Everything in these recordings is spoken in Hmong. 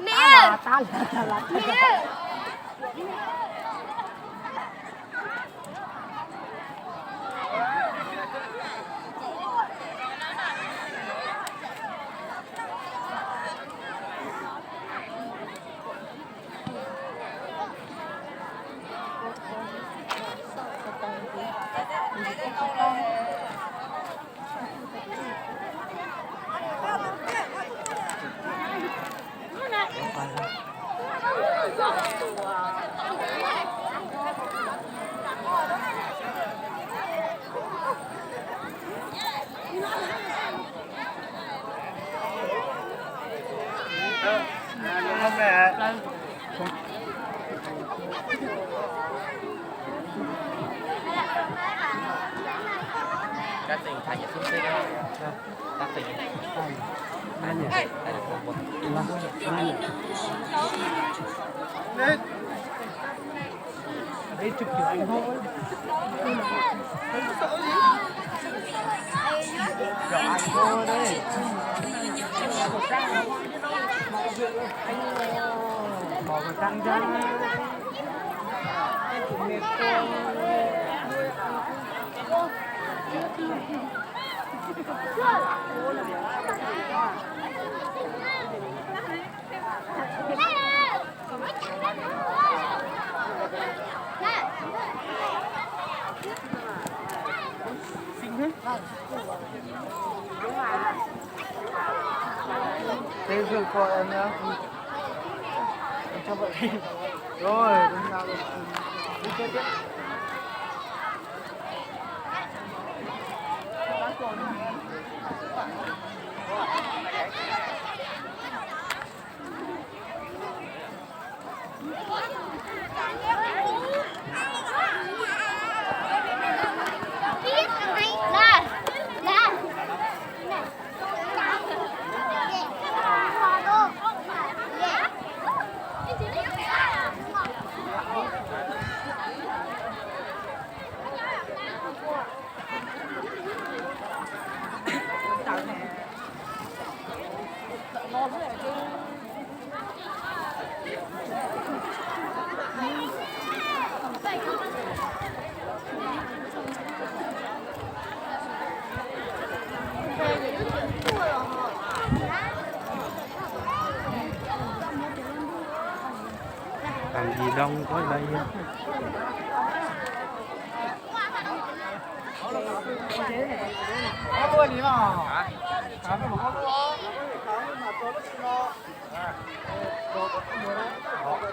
Niam. Niam. Thế Dũng cho em nhá. Em cho bạn đi. Rồi, đúng là đi chơi tiếp. Tag li loo ua li.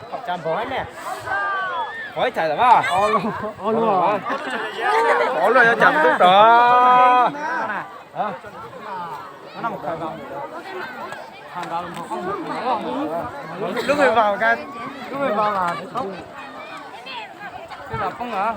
Qhov tsa npog ne, qhov ib txhais lawm mas. Ob luaj yuav tsa tub rog. Lub me vau, lub me vau mas twb los poob lawm.